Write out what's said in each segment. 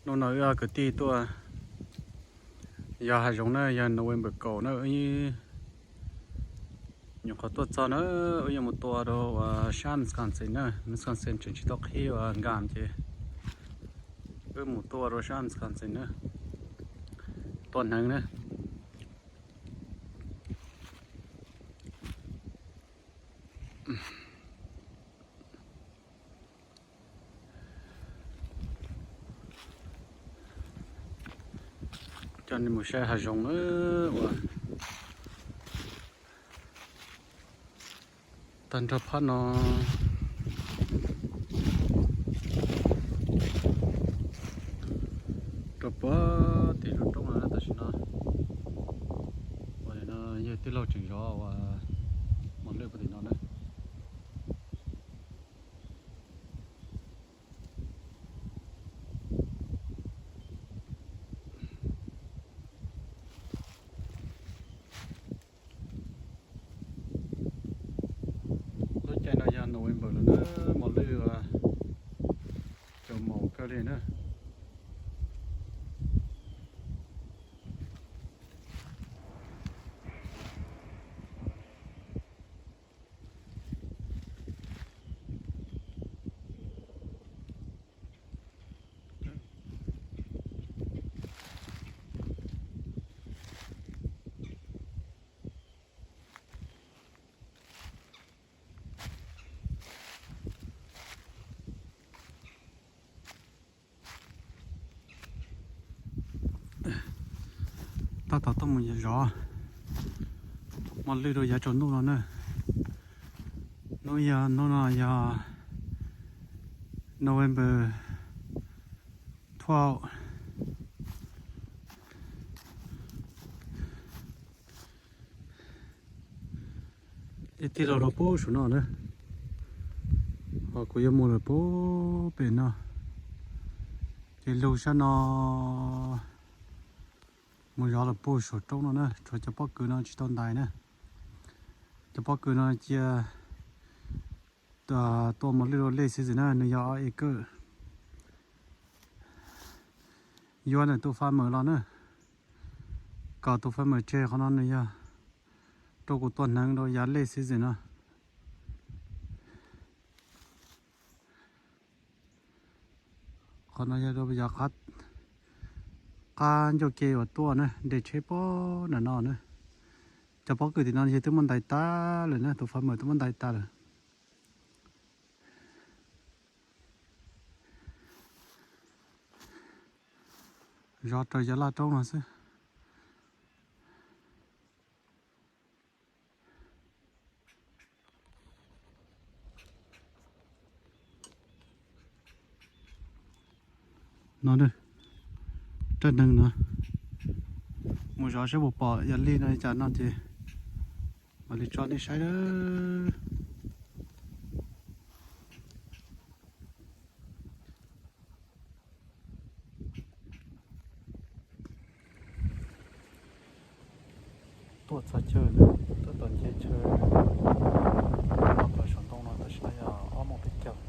Hnub no wb kwv tij tuaj yos hav zoov na, yog November kaum na, wb nyuam qhuav tuaj txog na, wb yuav mus tua rau uas sab Wisconsin na, Wisconsin tseem tsis tau qhib uas nkam ces wb mus tua rau sab Wisconsin na, tua hneev na. Coj nej mus saib hav zoov na, uas tag nrho phab no rau puag tim lub roob no tam sim no. Uas no yog tij laug tseem zov uas mos lwj puag tim no na. Lub caij no yog November lawm na, mos lwj uas cov maum kawg li na. Tab tom tuaj mus zov mos lwj rau yav tsaus ntuj no na. Hnub yog, hnub no yog November twelve. Ib tij laug rau puag saum no na, ho kuv yuav mus lawm puag pem no, ces lug sab no mus zov lawm puag saum roob no na. Tshuav cov pob kws no tsis tau ntais na. Cov pob kws no cia tua mos lwj rau late season na, nws yog ob acre. Yuav ntawm tus farmer los na, kom tus farmer tseg. Qhov no nws yog rau kuv tua hneev rau yav late season no. Qhov no yog rau yav qab ncauj ke uas tuaj na, nres tsheb puag nram no na. Cov pob kws tim no ces twb muab ntais tas lawm na, tus farmer twb muab ntais tas lawm. Zov raws yav laj roob no xwb. No, rab hneev no, mus zov saib puas pom yam li no li cas no ces mam li tso nej saib na. Tuaj txog chaw, tab tom nce chaw los rau saum ntoo no, tam sim no yog ob moos peb caug.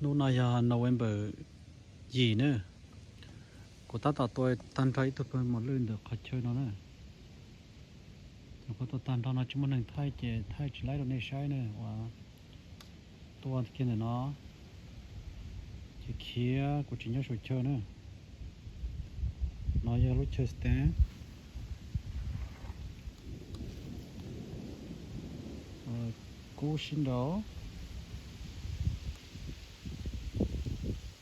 Hnub no yog November yim na, kuv tab tom tua tag nrho ib tug pawg mos lwj ntawm qhov chaw no na. Kuv tua tag nrho no tsis muaj neeg thaij ces thaij tsis laib rau nej saib na, uas tua kiag ntawm no ces khiav kuv tsis nyob saum chaw na. No yog lub chaw stand, kub sib nraus,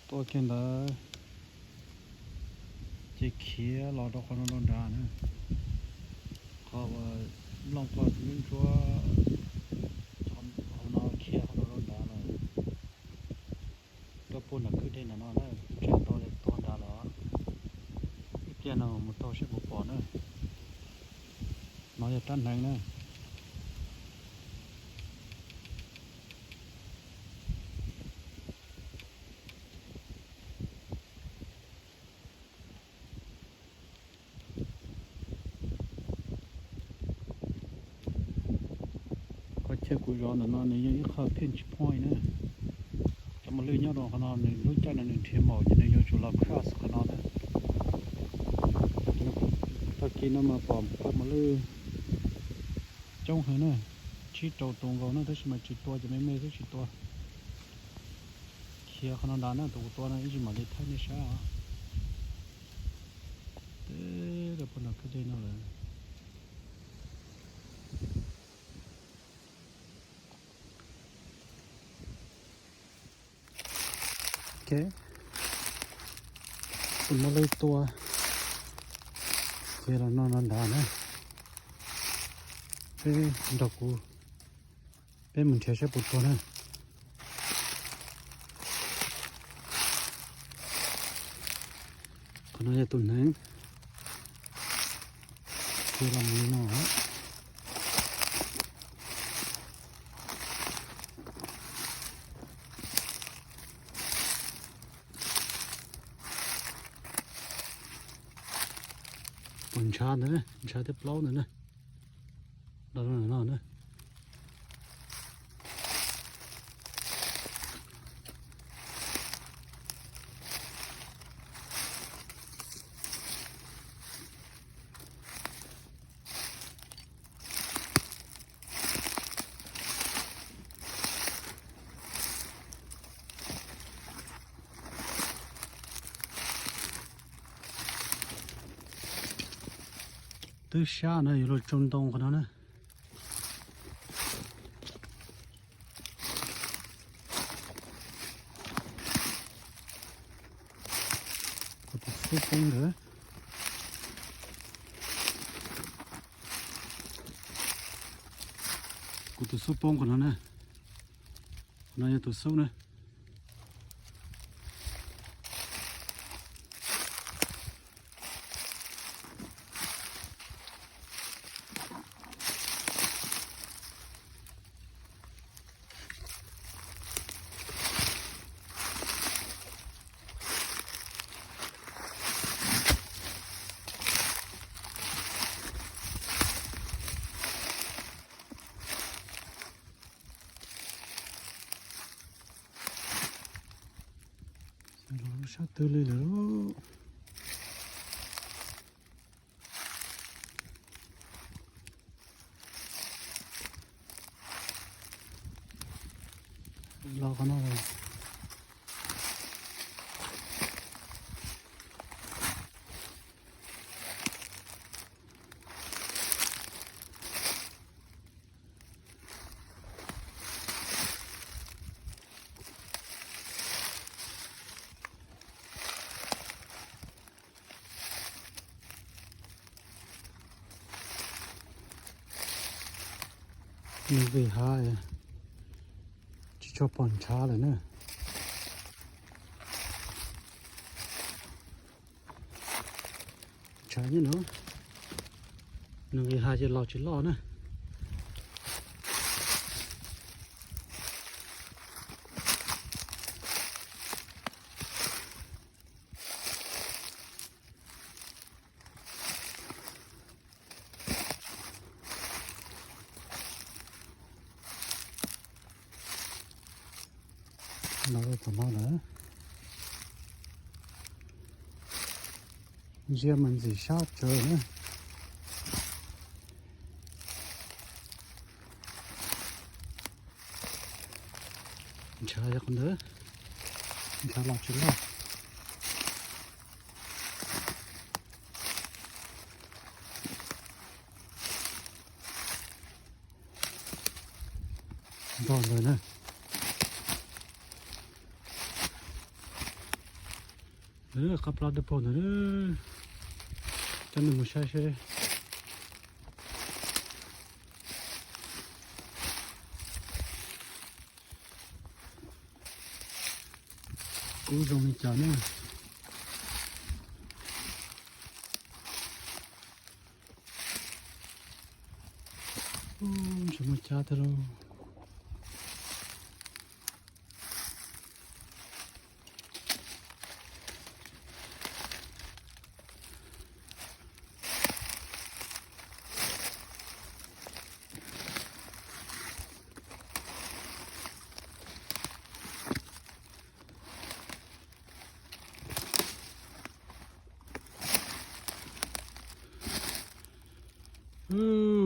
tua kiag ntawd ces khiav los rau qhov no rau nrad na. Qhov uas nplooj qhov ntsuab ntsuab hauv no khiav qhov no rau nrad lawm. Rau puag nram kwj deg nram no na, tseem tau tuag nrad lawm. Ib pliag no mus taug seb puas pom na. No yog rab hneev na. Qhov chaw kuv zov ntawm no nws yog ib qho pinch point na. Cov mos lwj nyob rau qhov no nws lub caij no nws nrhiav maum ces nws yuav tsum los cross qhov no na. Tag kis no mas pom pawg mos lwj coob heev na, tsib rau tus nkaus na, tab sis mas tsis tua, ces me me xwb tsis tua. Khiav qhov no nrad na, tus kuv tua no ib tsam mam li thaij nej saib os. Teb rau puag nram kwj deg no lawm. Ok, tus mos lwj tua khiav los no nrad na. Peb nrog kuv, peb mus nrhiav saib puas tuag na. Qhov no yog tus hneev, khiav los mus li no. Pom ntshav ntawd na, ntshav thiab plaub ntawd na. Los no na. Twb sab no yuav luag tsaug ntoo qhov no na. Kuv tus xub poob ntawd. Kuv tus xub poob qhov no na. Qhov no yog tus xub na. Los lub sab twg li lawm. Los qhov no. Nws vim hav tsis tshua pom ntshav lawm na. Ntshav nyob no, nws vim hav ces los tsis loj na. Los rau tom no lawm. Ntsia mas ntxim sab tsawv na. Ntshav yog qhov ntawd, ntshav los tsis loj. Ntog ntawd na. Qab plab dawb paug ntawd, coj nej mus saib seb. Kub zoo li cas na. Tsis muaj cab thiab lauj.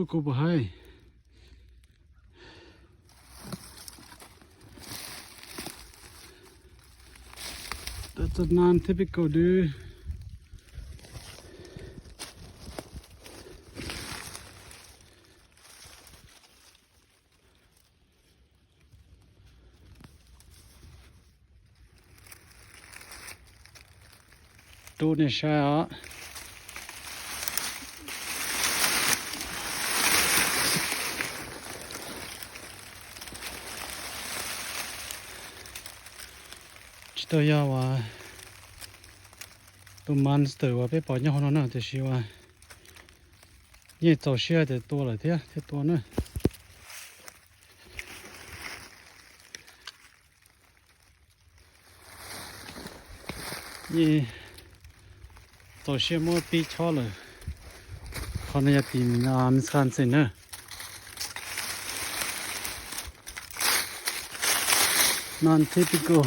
Kub puas haib. That's a non-typical, dude. Rub nej saib os. Tsis tau yog uas tus monster uas peb pom nyob hauv no na, tiam sis uas yeej txaus siab tias tua lawm thiab thiaj tua na. Yeej txaus siab muab pib chob lawm. Qhov no yog tim Wisconsin na. Non-typical.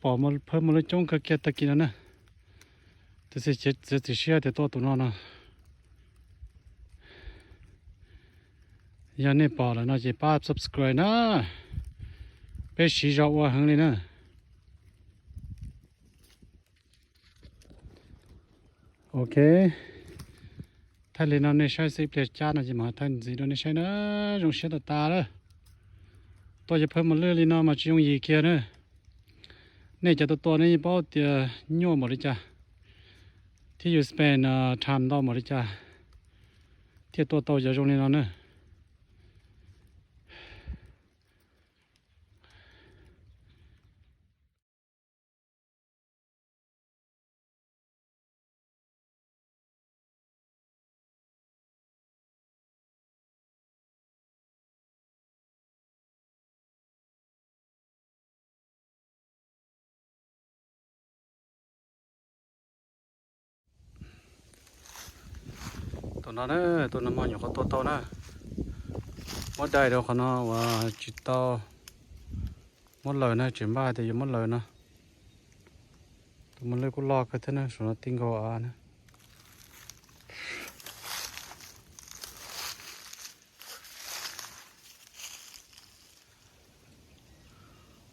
Pom phawj mus lawv coob kawg kiag tag kis no na. Tab sis txiav txim siab tias tua tus no no. Yog nej pom lawm no ces pab subscribe na. Peb siv zog ua heev li na. Ok. Thaij li no nej saib xwb, ib pliag cab no ces mam thaij ntxiv rau nej saib na. Zoo siab tas tas lawm. Tua cov phawj mos lwj li no mas tsis yooj yim kiag na. Nej cov tua tua nej yeej paub tias nyuaj npaum li cas thiab yus spend time ntau npaum li cas thiaj tua tau cov zoo li no na. Tus no na, tus no mas nyuam qhuav tua tau na. Muab dai rau qhov no uas tsis tau muab laws na, tseem npaj tias yuav muab laws no. Tus mos lwj kuj loj kawg thiab na, saum no tib nkaus av na.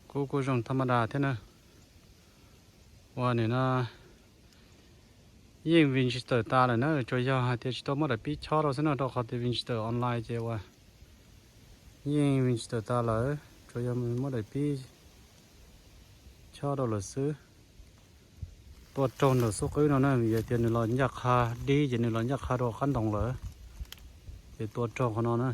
Kub kuj zoo tham ma das thiab na. Ua nim no yeej Winchester tas lawm na, tsuas yog hais tias tsis tau muab daim pib chob rau xwb no, rau qhov tias Winchester online ces ua yeej Winchester tas lawm, tsuas yog muab daim pib chob rau lawm xwb. Tua raug ntawm xub qwb no na, vim tias nws los ncaj qha dib ces nws los ncaj qha rau qab ntoo lawm, ces tua raug qhov no na.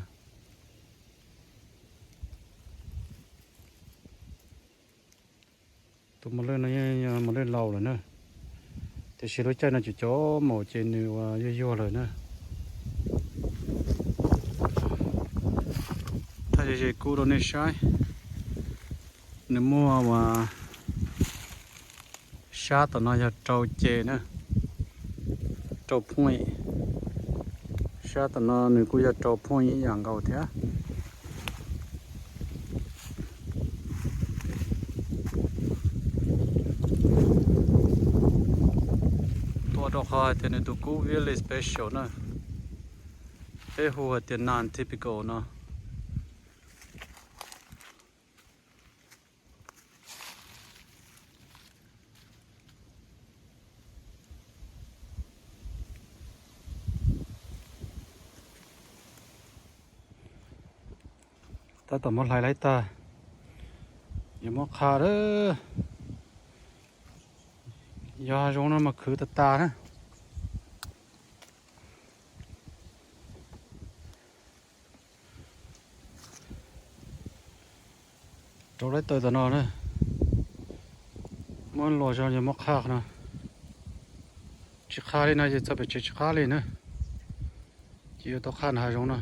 Tus mos lwj no yog mos lwj laus lawm na, tiam sis lub caij no cov cov maum ces nws ua yuag yuag lawm na. Thaij ze ze kub rau nej saib, nws muaj uas Sab tom no yog rau ce na, rau point. Sab tom no nws kuj yog rau point ib yam nkaus thiab. Tuaj rau qhov hais tias nws tus kub Village Special na, peb hu hais tias non-typical no. Tab tom muab hlais laib tag, yuav muab qha lawm. Yog hav zoov no mas khwv tas tas na. Rau laib taw tom no na, muab luas zog yog muab qha no. Tsis qha li no ces txog pem tsev tsis qab li na, ces yuav tau qha nram hav zoov no.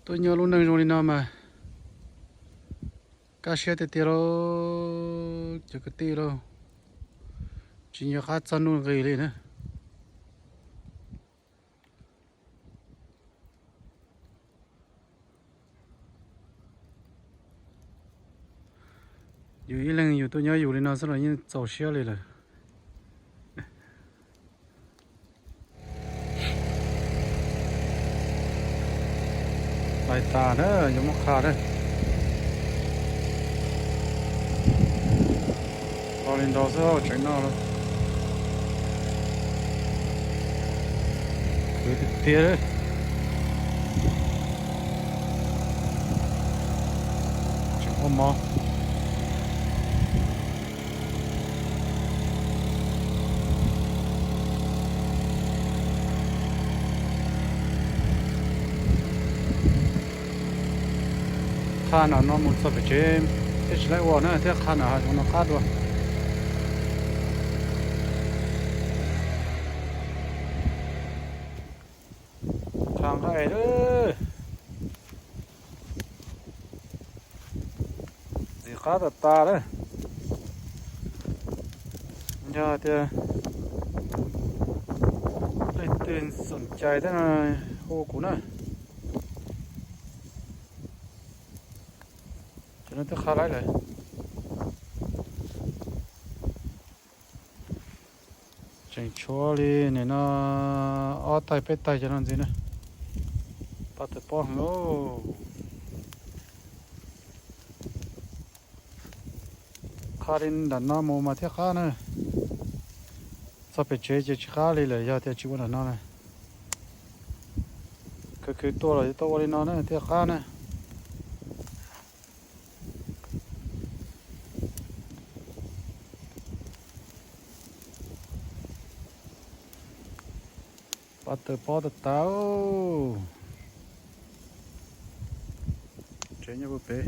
Tuaj nyob lub neej zoo li no mas kaj siab tiag tiag lauj cov kwv tij lauj, tsis nco qab txog nuj nqis li na. Yus ib leeg yus tuaj nyob yus li no xwb los yeej txaus siab li lawm. Hlais tas na, yuav muab qha na. Lo li ntau xwb tseem noj lawm. Khwv tiag tiag, tseem ua mov. Qha nram no mus txog pem tsev thiaj tsis laib ua na, thiaj qha nram hav zoov no qab dua. Qha nqaij lawm. Ntxim qab tas tas lawm. Yog tias leej twg xoom cai thiab no hu kuv na. Cov no twb qha laib lawm. Tseem tshuav li nim no ob taig peb taig cov no ntxiv na. Pab tawm pob heev lauj. Qha li nram no mus mas thiaj qab na. Txog pem tsev ces tsis qab li lawm yog tias tsis ua nram no na. Khwv khwv tuaj los yuav tau ua li no na thiaj qab na. Pab tawm pob tas tas. Tsev nyob puag pem.